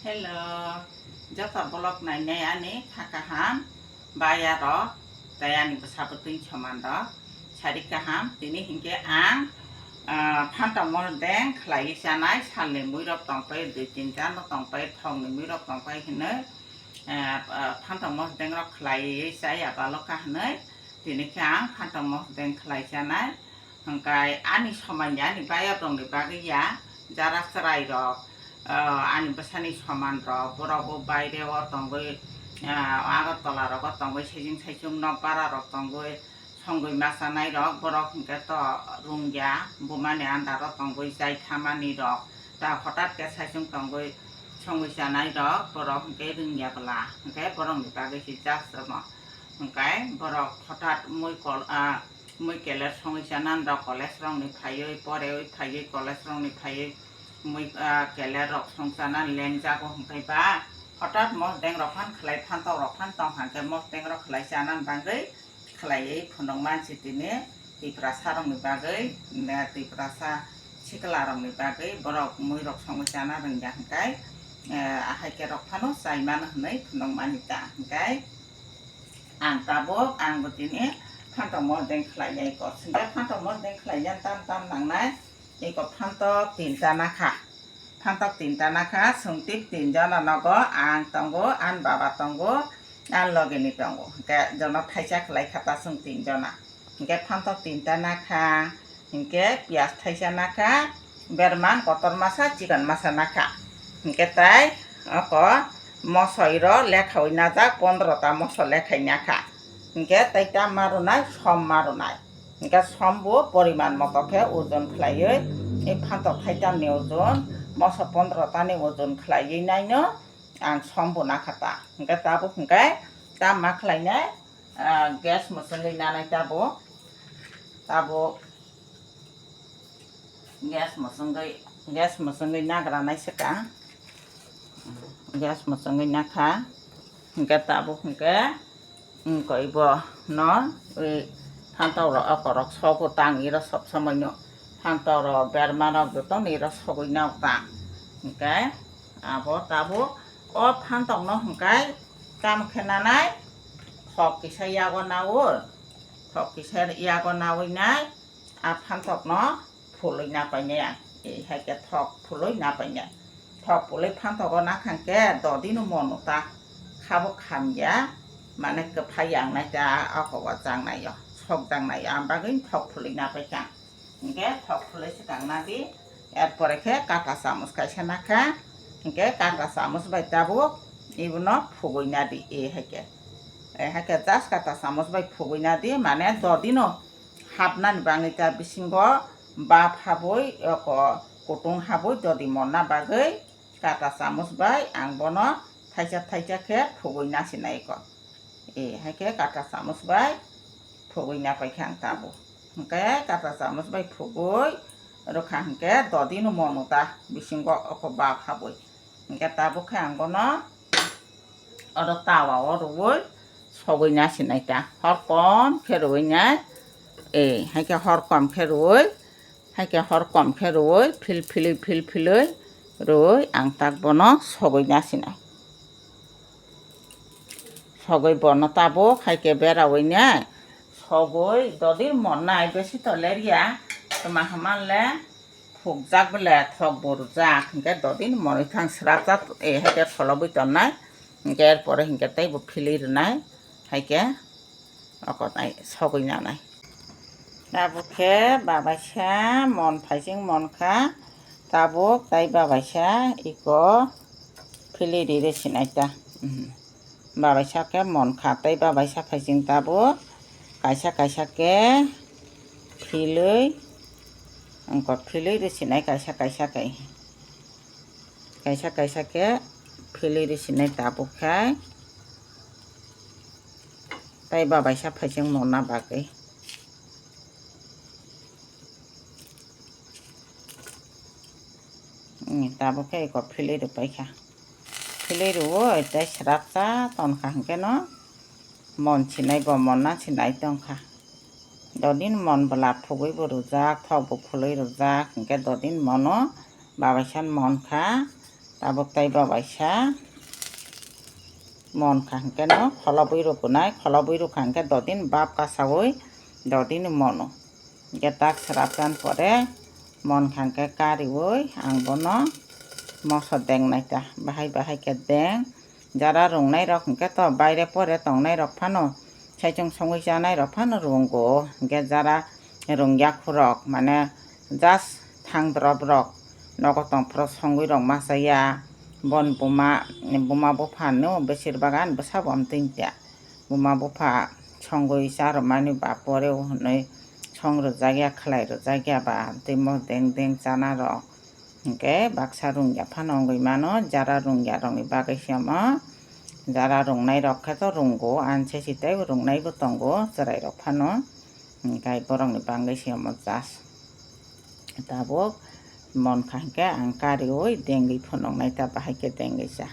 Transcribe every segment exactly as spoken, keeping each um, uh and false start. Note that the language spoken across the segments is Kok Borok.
Hello, joto vlog nainai ani kha kaham, baya rok, tei ani bwsa bwtwi soman rok, sari kaham, tini hinkhe ang, ah, phantok mosdeng khlaiwi chanai, salni mui rok tongpai, dui tin jan rok tongpai, thokni mui rok tongpai hinwi, ah, ah, phantok mosdeng rok khlaiwi chaya baloka hinwi, tini khe ang phantok mosdeng khlai chanai. Hwnkhe ani soman ya, ani bayap rokni bagwi ya, jara chwrai rok, ah, ani bwsani soman rok, borok bo baire o tongwi, ah, Agartala rogo tongwi, saichung saichung nok bara rok tongwi, songwi ma chanai rok, borok hwnkhe to rung ya, bumani andaro tongwi jai thamani rok, ta hotat khe saichung tongwi songwi chanai rok, borok hwnkhe rung ya bwla, hwnkhe borokni bagwi se just omo. Hwnkhe borok hotat mui kol, ah, mui keler songwi chanan rok college rokni phaiwi, porewi phaiwi, college rokni phaiwi mui, ah, keler rok song chanan lengjago, hwnkhe ba hotat mosdeng rok phan khlai phantok rok phan tong hwnkhe mosdeng rok khlai chanan bagwi khlaiwi phunuk mansi tini Tiprasa rokni bagwi, ne, Tiprasa sikla rokni bagwi borok mui rok songwi chana rwngya hwnkhe, eh, ahai khe rok phano chai mano hwnwi phunuk mani ta hwnkhe. Ang tabuk, ang bo tini phantok mosdeng khlai ya iko. Singkhe phantok mosdeng khlai ya tam tam nangnai. Iko phantok tinta nakha. Phantok tinta nakha, chwng tip tin jona nogo, ang tongo, ang baba tongo, ang logini tongo. Hwnkhe jono thaisa khlai kha ta chwng tin jona. Hwnkhe phantok tinta nakha, hwnkhe piyaj thaisa nakha, berman kotor masa, chikon masa nakha. Hwnkhe tai oko mosoi ro lekhawi najak, pondro ta moso lekhai nakha. Hwnkhe tai ta ma rwnai, som ma rwnai. Hwnkhe som bo poriman moto khe ojon khlaiwi, e phantok thaitam ni ojon, moso pondro ta ni ojon khlaiwi naino ang som bo nakha ta. Hwnkhe tabuk hwnkhe ta ma khlainai, ah, gas mwchwngwi nanai tabuk. Tabuk gas mwchwngwi, gas mwchwngwi nagra nai swkang. Gas mwchwngwi nakha. Hwnkhe tabuk hwnkhe, wngkoi bo no, wi phantok rok, oko rok sogo tang, iro sob somoi no phantok rok, berma rok joto no iro sogwi nok tang. Hwnkhe abo tabuk o phantok no hwnkhe tamo khe nanai, thok kisa yago nawi, thok kisa yago nawi nai, a phantok no phulwi napainai ang, e, hai khe thok phulwi napainai. Thok phulwi phantogo nakhang khe dodino mono ta khabo khamya, mane kwphai yang nai ta, oko o jang nai o, sok jang nai o, ang bagwi thok phulwi napaikha. Hwnkhe thok phulwi swkang nadi, er pore khe kata chamus kaisa nakha, hwnkhe kata chamus bai tabuk ibono phugwi nadi, e, hai khe. E, hai khe just kata chamus bai phugwi nadi, mane dodino hapnani bagwi ta bisingo bap habwi, oko kutung habwi dodi monna bagwi kata chamus bai ang bono thaisa thaisa khe phugwi nasinai ko. E, hai khe kata chamus bai phugwi napaikha ang tabuk. Hwnkhe kata chamus bai phugwi rwkha hwnkhe dodino mono ta bisingo oko bap habwi. Hwnkhe tabuk khe ang bono oro tawa o rwui sogwi nasinai ta. Hor kom khe rwui nai. E, hai khe hor kom khe rwui, hai khe hor kom khe rwui, phil philwi, phil philwi rwui ang tak bono sogwi nasinai. Sogwi bono tabuk hai khe berawi nai. Sogwi dodino monnai besi to lerya. Tma hwnmanle phukjak bele thok bo rwjak, hwnkhe dodino monwi thang swrapjak, e, hai khe solobwi tonnai, hwnkhe er pore hwnkhe teibo philwi rwnai, hai khe oko nai sogwi nanai. Tabuk khe babaisa mon phaising mon kha, tabuk tai babaisa iko philwi ri rw sinai ta. Mhm. Babaisa khe mon kha tei babaisa phaising tabuk kaisa kaisa khe philwi, wngkha philwi rw sinai kaisa kaisa khe, kaisa kaisa khe philwi rw sinai tabuk khe tei babaisa phaising monna bagwi. Hmm, tabuk khe eko philwi rwpai kha. Philwi rwui tei swrapsa ton kha hwnkhe no mon sinai bo mon na sinai tong kha. Dodin mon bwla phugwi bo rwjak, thok bo phulwi rwjak, hwnkhe dodin mono babaisa mon kha. Tabuk tei bo baisa mon kha hwnkhe no kholobwi rwpwnai, kholobwi rwkha hwnkhe dodin bap kasaui dodin mono. Hwnkhe tak srapchan pore mon kha hwnkhe kariui ang bono moso deng naita, bahai bahai khe deng. Jara rungnai rok hwnkhe to baire pore tongnai rok phano, saichung songwi chanai rok phano rungo. Hwnkhe jara rungya khurok mane just thang drop rok nogo tong phro songwi rok masa ya. Bon buma, buma bupha no besir bagan bwsa bo amtwing ya. Buma bupha songwi cha rwmani ba pore o hwnwi song rwjak ya, khlai rwjak ya ba amtwi mo deng deng chana rok. Hwnkhe baksa rungya phano wngwi mano, jara rungya rokni bagwi se omo. Jara rungnai rok khe to rungo, ani se si tei rungnai bo tongo chwrai rok phano. Hwnkhe borokni bagwi se omo just. Tabuk mon kha hwnkhe ang kariui dengwi phunuknai ta bahai khe dengwi cha.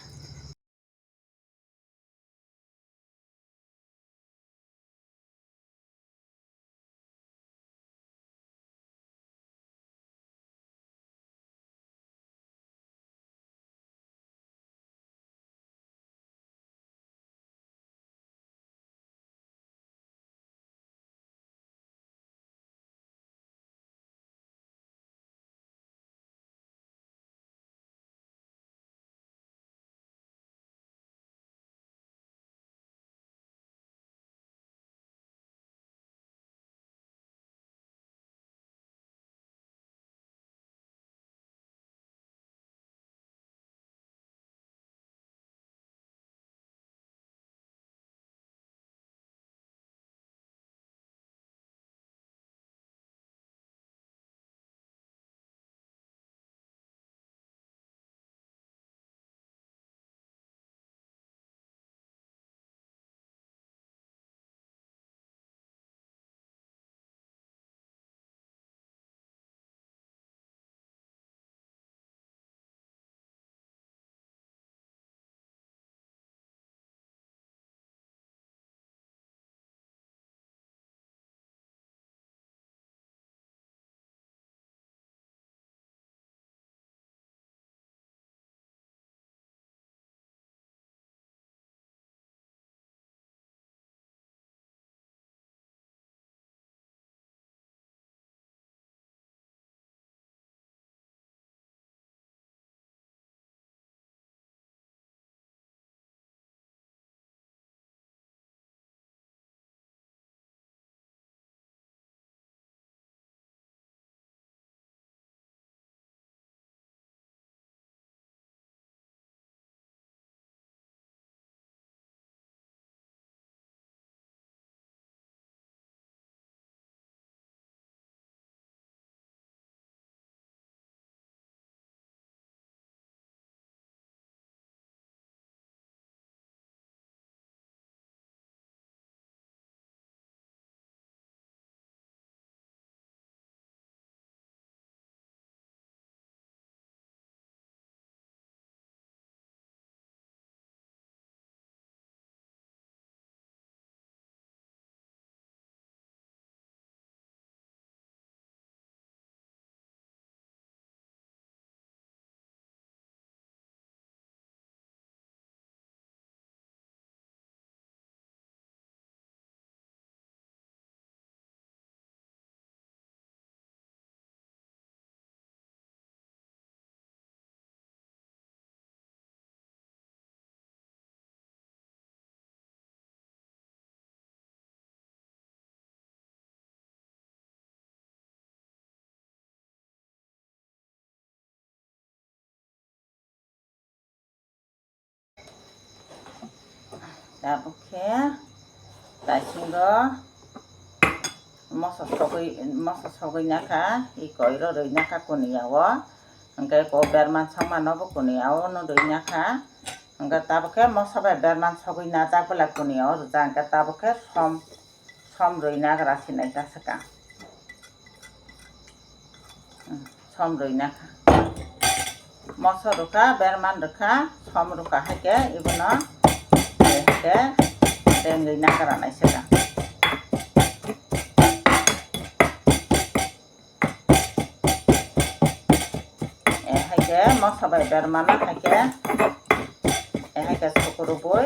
Tabuk khe taisingo moso sogwi, moso sogwi nakha, i koiro rwi nakha kuniya o, hwnkhe ko berman songma nobo kuniya o no rwi nakha, hwnkhe tabuk khe moso bai berman sogwi najak bwla kuniya o rwjak, hwnkhe tabuk khe som, som rwi nagra sinai ta swkang. Som rwi nakha. Moso rwkha, berman rwkha, som rwkha hai khe ibono hai khe dengwi nagra nai swkang. Eh, hai khe Moso bai bermano hai khe, eh, hai khe sukurubui,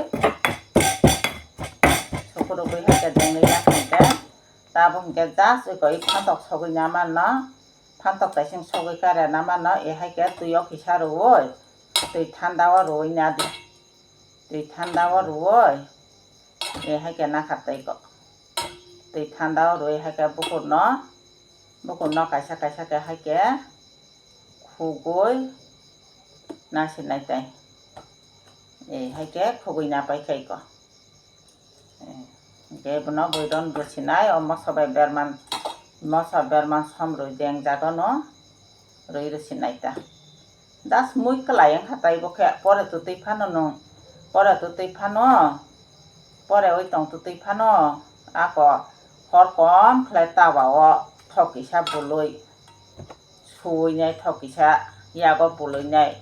sukurubui hai khe dengwi ya hai khe. Tabuk hinkhe just iko i phantok sogwi na manno, phantok taising sogwi kare na manno, eh, hai khe twi o kisa rwui, twi thanda o rwui na di. Twi thanda o rwui, eh, hai khe nakha tei kok. Twi thanda o rwui hai khe bukurno, bukurno kaisa kaisa khe hai khe khugui nasinai tei. Eh, hai khe khugui napai khe iko. Eh, hinkhe bono buidon rwsinai, o moso bai berman, moso berman som rwi deng jaga no rwi rwsinai ta. Just mui kwlai wngkha tei bo khe pore twtwi phano nwng, pore twtwi phano, pore oi tong twtwi phano, ako hor kom khlai tawa o thok kisa bului suinai thok kisa yago buluinai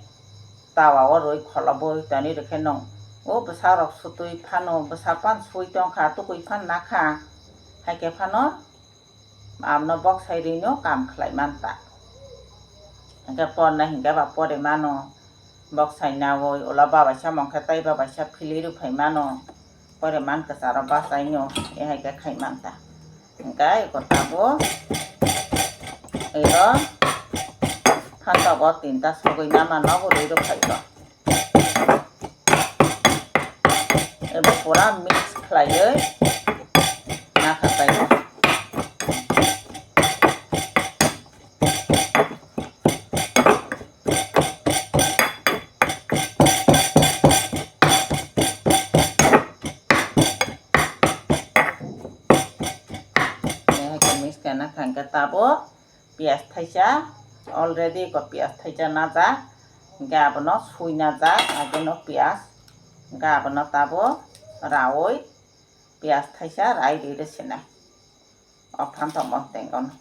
tawa o rwi kholobwi tonwi rwkhe nwng o bwsarok sutwi phano bwsa pan sui tongkha tukui phan nakha hai khe phano amno boksai rwino kam khlai manta. Hinkhe porna hinkhe ba pore mano, boksai nawi ulo babaisa mongkhe tei babaisa philwi rwphai mano, pore man kwcharo bachaino, eh, hai khe khai manta. Hinkhe eko tabuk ero phantok o tinta sogwi nama nogo rwi rwphai o. Ebo pura mix khlaiwi nakha tei. Hai khe mix khe nakha hinkhe tabuk piyaj thaisa, already ko piyaj thaisa najak, hinkhe abono sui najak, abono piyaj, hinkhe abono tabuk raui piyaj thaisa rai rwi rwsinai. O phantok mosdengo no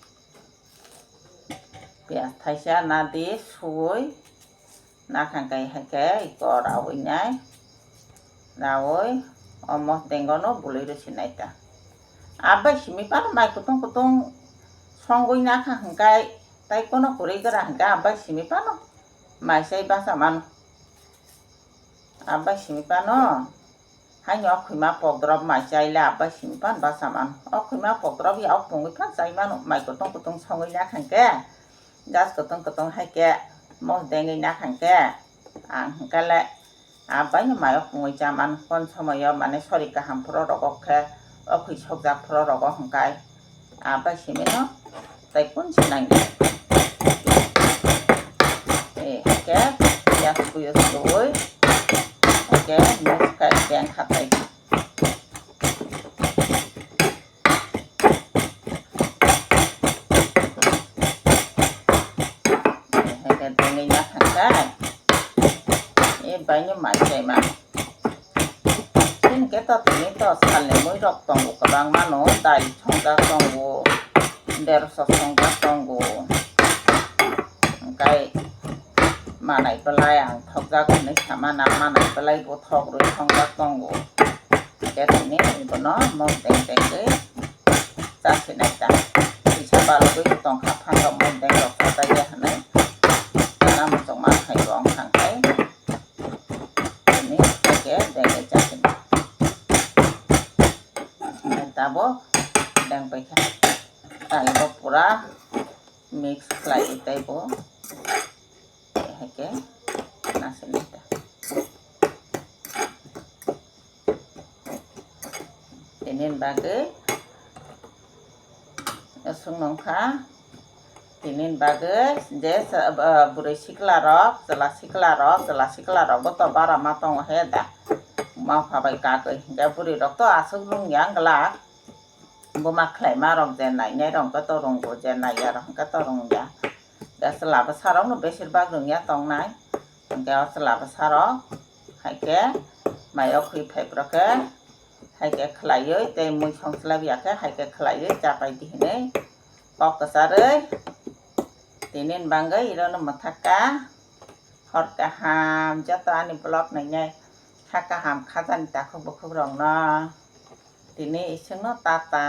piyaj thaisa nadi suwi nakhang kai hai khe iko rawi nai, rawi o mosdengo no bului rwsinai ta. Abai simi pano mai kutung kutung songwi nakha hwnkhe tai kono kwrwi gra hwnkhe abai simi pano mai sai basa mano. Abai simi pano. Haino o khwima pokdrop mai chaile abai simi pan basa mano. O khwima pokdrop ya o pungwi phan chai mano. Mai kutung kutung songwi nakhang khe, gas kutung kutung hai khe mosdengwi nakhang khe, ang hwnkhe le abai no mai o pungwi cha mano. Kon somoyo mane sori kaham phuru rogo khe o khwi sokjak phuru rogo hwnkhe. Abai simi no tai kun se nang. Eh, ke ya kuyo soi. Ke mix kai deng khatai. Eh, ke dengwi na khatai. Eh, bai no mai kai ma. Chini khe to tini to salni muirok tongo kwbangma no, dal songjak tongo, bersa songjak tongo, hwnkhe manai belai ang thokjak hwnwi sama na, manai belai bo thok rwi songjak tongo, hwnkhe tini bono mosdeng dengwi chasinai ta, kisa balugwi tongkha phantok mosdeng rok chajakya hwnwi, tamo chwngma hai bo wng thangkhai. Ini oke, deng ejak ini. Tabuk deng paikha. Taibo pura mix khlai taibo. Hake nasini ta. Tinin bagwi aswk nungkha. Tinin bagwi je sa-, ah, bwrwi sikla rok, chwla sikla rok, chwla sikla rok bo to bara ma tongo he da. Ma pha bai kagwi. Hwnkhe bwrwi rok to aswk rung ya glak. Buma khlai ma rok je nai nai rok hwnkhe to rung bo, je nai ya rok hwnkhe to rung ya. Hwnkhe chwla bwsa rok no besir bak rung ya tong nai. Hwnkhe o chwla bwsa rok hai khe mai o khwi phai bwrok khe. Hai khe khlaiwi tei mui song slai ya khe hai khe khlaiwi chapai di hinwi kok kwcharwi tinin bangwi irono mwthakka. Hor kaham joto ani vlog nainai kha kaham khajani takhuk bukhuk rokno tini isingno tata.